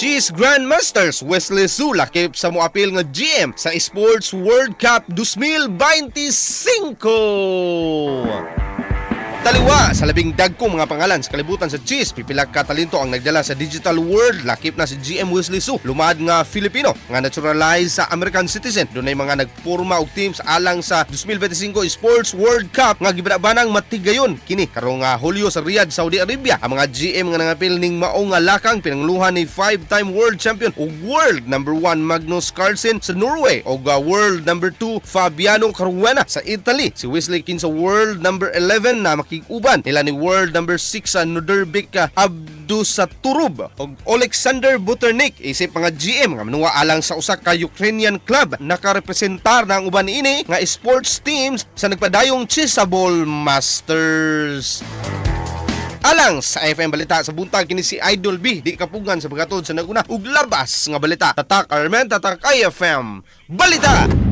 Chess Grandmasters Wesley So lakip sa moapil nga GM sa Esports World Cup 2025. Taliwa sa labing dagkong mga pangalan sa kalibutan sa chess, pipila ka talento ang nagdala sa digital world, lakip na si GM Wesley So, lumad nga Filipino nga naturalized sa American citizen. Dunay mga nagporma og teams alang sa 2025 Esports World Cup nga gibanabanang matigayon kini karong nga Hulyo sa Riyadh, Saudi Arabia. Ang mga GM nga nangapil ning mao nga lakang pinanguluhan ni five-time world champion ug world number 1 Magnus Carlsen sa Norway ug world number 2 Fabiano Caruana sa Italy. Si Wesley kinsa world number 11 na makig-uban nila ni world number 6 sa Nodirbek Abdusattorov ug Alexander Buternik isip mga GM nga manuwa alang sa usa ka Ukrainian club. Nakarepresentar na ang uban niini nga esports teams sa nagpadayong Chessable Masters. Alang sa FM Balita sa buntag, kini si Idol B, di kapugan sa paghatod sa naguna ug labas nga balita. Tatak Armen, tatak IFM Balita.